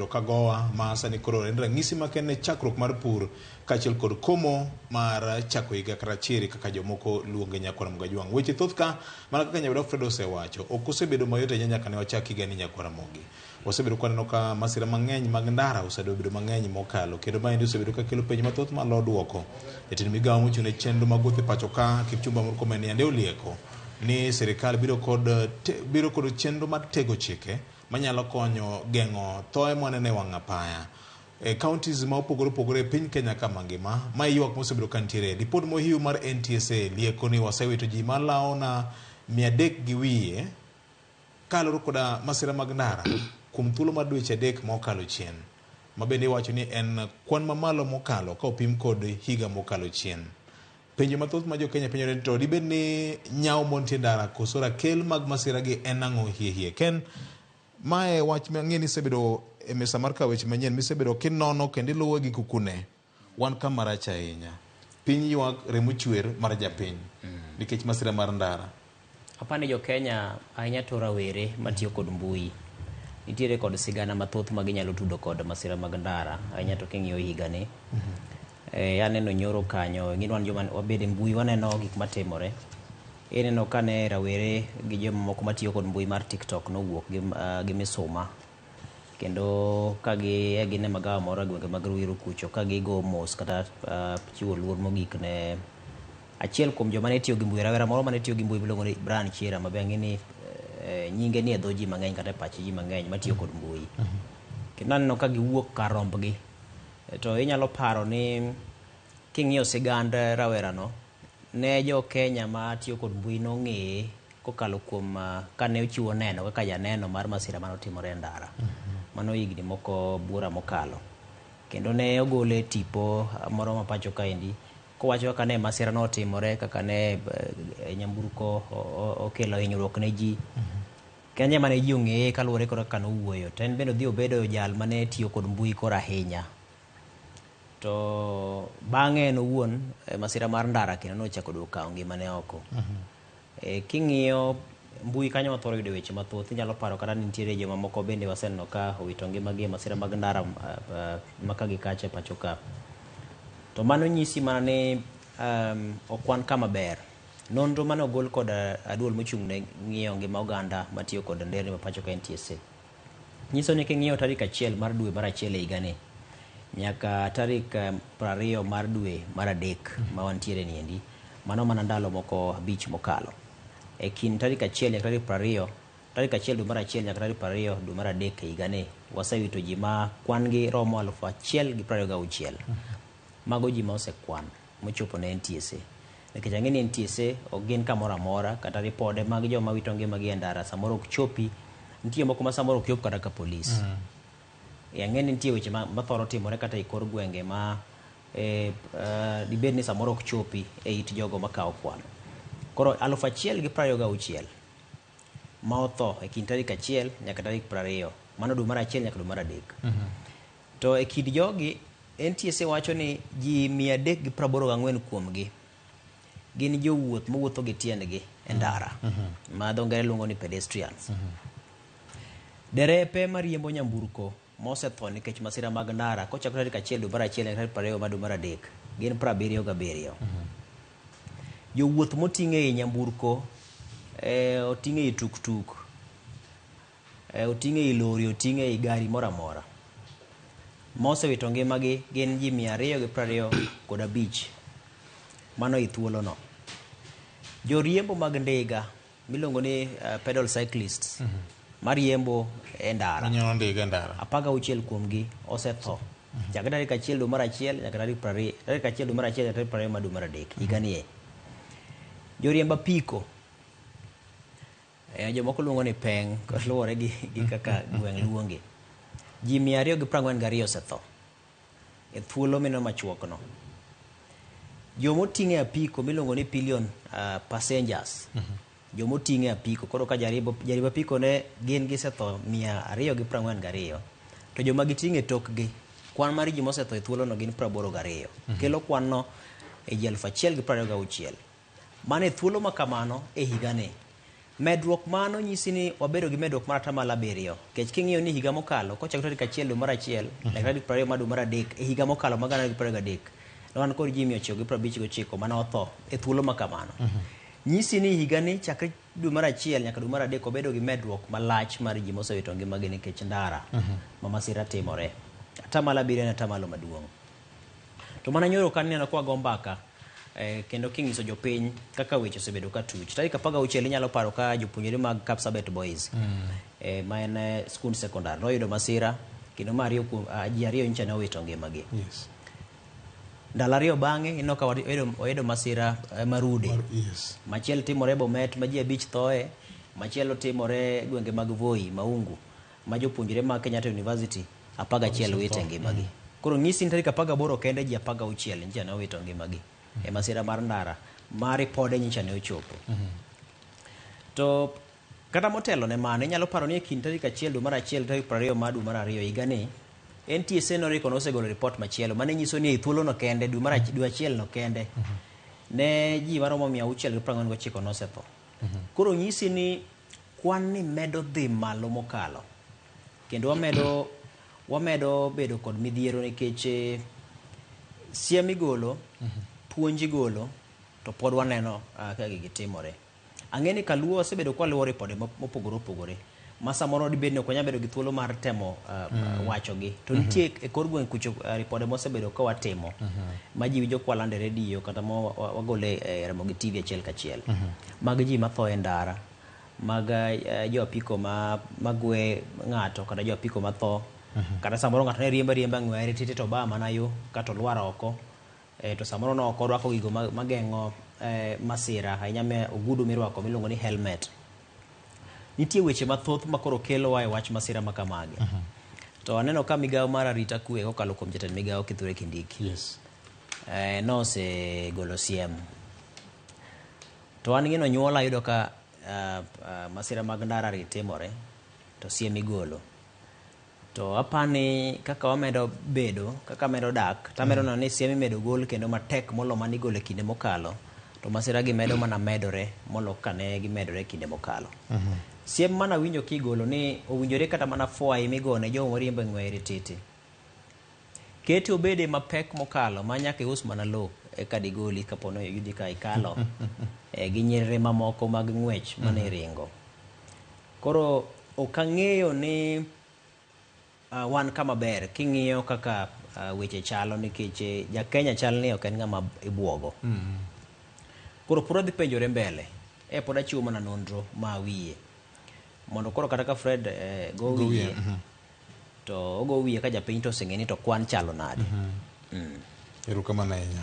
Kagowa ma sani koro en ranyisi makende ne chakruok mar pur kaachiel kod komo mar chako higa kata chiri kaka jomoko luonge nyakwar Mgajwang'. Weche thoth ka mana kaka Nyawira Alfred osewacho, ok osebedo mayot ahinya nyaka ne wachak higani nyakwar Ramogi. Wasebedo ka waneno ka masira mang'eny mag ndara osebedo mang'eny mokalo kendo maendi osebedo ka kelo penjo mathoth malo duoko. Jatend migawo mochung' ne chenro mag wuoth e pacho ka Kipchumba Murkomen yande olieko ni sirikal biro kod chenro mar tego chike manyalo konyo geng'o thoe mwaneno e wang' apaya e counties ma opogore opogore e piny Kenya ka mangima. Ma ywak mosebedo ka nitiere. Ripot mohiu mar NTSA lieko ni wasewito ji malawo na 300 gi wiye kaluwore koda masira mag ndara kuom thuolo mar dweche 3 mokalo chien, ma bende iwacho ni en kwan mamalo mokalo ka opim kod higa mokalo chien. Penjo mathoth ma jo-Kenya penjore ni to dibed ni nyawo montie ndara koso rakel mag masira gi en ang'o hie hie. Ken, mae wach mang'e ni isebedo e mesa mar kawo weche manyien misebedo kinono kendo iluwe gi kukune. Wan kama rach ahinya. Piny ywak remo chwer mar japiny nikech masira mar ndara. Apani jo Kenya ahinya to rawere matiyo kod mbui nitiere kod sigana mathoth ma ginyalo tudo kod masira mag ndara ahinya to king'iyo higani. Aneno nyoro kanyo ing'e ni wan joma wabedo e mbui waneno gik matimore. Ineno kane rawere gi jomamoko matiyo kod mbui mar TikTok nowuok gi misuma kendo ka gin e magawa moro e gwenge mag Ruiru kucho ka gigo mos kata chiwo luor mogik ne achiel kuom joma ne tiyo gi mbui, rawera moro mane tiyo gi mbui miluongo ni Brian Chira, ma be ang'e ni nyinge ni e dho ji mang'eny kata e pach ji mang'eny matiyo kod mbui. Kendo aneno ka giwuok kar rombgi to inyalo paro ni king'iyo sigand rawerano ne jo Kenya matiyo kod mbui nong'eye kokalo kuom kane ochiwo neno kaka janeno mar masira mane otimore e ndara. Mano higni moko buora mokalo. Kendo ne ogole tipo moro ma pacho kaendi kowacho kaka ne masira no otimore, kaka ne nyamburko okelo hinyruok ne ji. Kenya mane ji ong'eye kaluwore kod kaka nowuoyo. To en bende odhi obedo jal mane tiyo kod mbui koro ahinya. To bang'e en owuon masira mar ndara kendo nochako duogo kawo ngimane oko. King'iyo mbui kanyo wathoro yudo weche mathoth. Inyalo paro kata ni nitiere joma moko bende waseneno ka owito ngimagi e masira mag ndara ma ka gi kacha e pacho ka. To mano nyisi mana ni ok wan kama ber. Nonro mane ogol kod duol mochung' ne ng'iyo ngima oganda matiyo kod nderni ma pacho ka NTSA nyiso ni king'iyo tarik 1 mar dwe mar 1 e higani nyaka tarik 20 mar dwe mar 3 ma wantiere niendi, mano mana ndalo moko 5 mokalo. E kind tarik 1 nyaka tarik 20, tarik 1 dwe mar 1 nyaka tarik 20 dwe mar 3 e higani, wasewito ji ma kwan gi romo 1026. Mago ji ma osekwan mochopo ne NTSA. Nikech ang'e ni NTSA ok gin kamoro amora kata ripode mag joma wito ngimagi e ndara samoro ok chopi. Nitie moko ma samoro ok chop kata ka polis. Ang'e ni nitie weche mathoro timore kata e kor gwenge ma dibed ni samoro ok chopi e it jogo makawo kwan. Koro 1026 ma otho e kind tarik 1 nyaka tarik 20. Mano dwe mar 1 nyaka dwe mar 3. To e kind jogi NTSA wacho ni ji 384 kuomgi gin jowuoth mowuotho gi tiendgi e ndara ma dho ngere luongo ni pedestrians. Derepe mariembo nyamburko mosetho nikech masira mag ndara kochakore tarik 1 dwe mar 1 nyaka tarik 20 mar dwe mar 3 gin 77. Jowuoth moting' ei nyamburko, oting' ei tuktuk, oting' ei lori, oting' ei gari moro amora mosewito ngimagi gin ji 225. Mano e thuolono. Joriembo mag ndiga miluongo ni pedal cyclists mariembo e ndara, Manyono ndiga e ndara. 16 kuomgi osetho chakre tarik 1 dwe mar 1 nyaka tarik 20, tarik 1 dwe mar 1 nyaka tarik 20 mar dwe mar 3 higani e. Joriemb apiko, jomoko luongo ni peng' luwore gi kaka gweng' luonge, ji 242 osetho e thuolo mino machuok no. Jomoting'e apiko miluongo ni pillion passengers, jomoting'e apiko koro ka jariembo apiko ne gin gisetho 242, to joma giting'o e tokgi kwan mar ji mosetho e thuolono gin 82. Kelo kwan no e ji 1026. Mano e thuolo ma kamano e higani. Medruok mano nyisi ni wabedo gi medruok mar 7%, nikech king'iyo ni higa mokalo kochakore tarik 1 dwe mar 1 nyaka tarik 20 mar dwe mar 3 e higa mokalo mag 2023 ne wan kod ji 959 mane otho e thuolo ma kamano. Nyisi ni higani chakre dwe mar 1 nyaka dwe mar 3 obedo gi medruok malach mar ji mosewito ngimagi nikech ndara ma masira timore. 7% en atamalo maduong'. To mana nyoro ka neno kwa go mbaka kendo king'iso jopiny kaka weche osebedo ka tuch. Tarik 16 inyalo paro ka jopuonjre mag Kapsabet Boys ma en skund sekondar noyudo masira kendo ma ariyo kuom ji ariyo nyicha ne owito ngimagi. Ndalo ariyo bang'e ineno ka wayudo masira Marude. Machielo timore Bomet ma ji 5 thoe, machielo timore gwenge mag Voi, Maungu, ma jopuonjre mag Kenyatta University 11 wito ngimagi. Koro nyisi ni tarik 18 kende ji 16 nyicha ne owito ngimagi e masira mar ndara ma ripode nyicha ne ochopo. To kata motelo ne mano, inyalo paro ni e kind tarik 1 dwe mar 1 tarik 20 mar dwe mar 2 higani, NTSA noriko nosegolo ripot machielo mane nyiso ni e thuolono kende dwe mar dwe achiel no kende ne ji maromo 649 nosetho. Koro nyisi ni kwan ni medo dhi malo mokalo kendo wamedo bedo kod midhiero nikech siem igolo, puonj igolo, to pod waneno ka gigi timore. Ang'e ni kaluo wasebedo kwa luwo ripode mopogore opogore ma samoro dibed ni ok wanyal bedo gi thuolo mar temo wachogi. To nitie e kor gweng' kucho ripode mosebedo ka watimo ma ji winjo kwa lando e redio kata ma wagole e Ramogi TV achiel kachiel. Mag ji matho e ndara, mag jo apiko ma gwe ng'ato kata jo apiko matho. Kata samoro ng'ato ne riembo ariemba ng'were tite to ba mana yo kata olwar oko. To samoro no ok orwako gigo mageng'o masira ahinya me ogudu mirwako miluongo ni helmet. Nitie weche mathoth ma koro kelowa e wach masira ma kamagi. To aneno ka migawo mar arita kwe kokalo kuom jatend migawo Kithure Kindiki. Nosegolo siem. To an gino nyuola ayudo ka masira mag ndara ri timore to siem igolo. To apani kaka wamedo bedo, kaka medo dak, tamedo neno ni siem imedo gol kendo matek molo mane igolo e kinde mokalo. To masira gi medo mana medore molo kane gimedore e kinde mokalo. Siem mana winjo kigolo ni owinjore kata mana fwai migone jogo mariembo e ng'weye tete. Kete obede mapek mokalo ma nyaka ius mana lowo eka digoli kapo ni oyudi ka ikalo gi nyiriri mamoko mag ng'wech mane iringo. Koro ok ang'eyo ni wan kama ber king'iyo kaka weche chalo nikech ja Kenya chal ni ok en ng'ama ibuogo. Koro pod wadhi penjore mbele. Pod achiwo mana nonro ma wiye. Mondo koro kata ka Fred go wiye, to ogo wiye ka japiny to oseng'e ni to kwan chalo nade. Erokamano ahinya.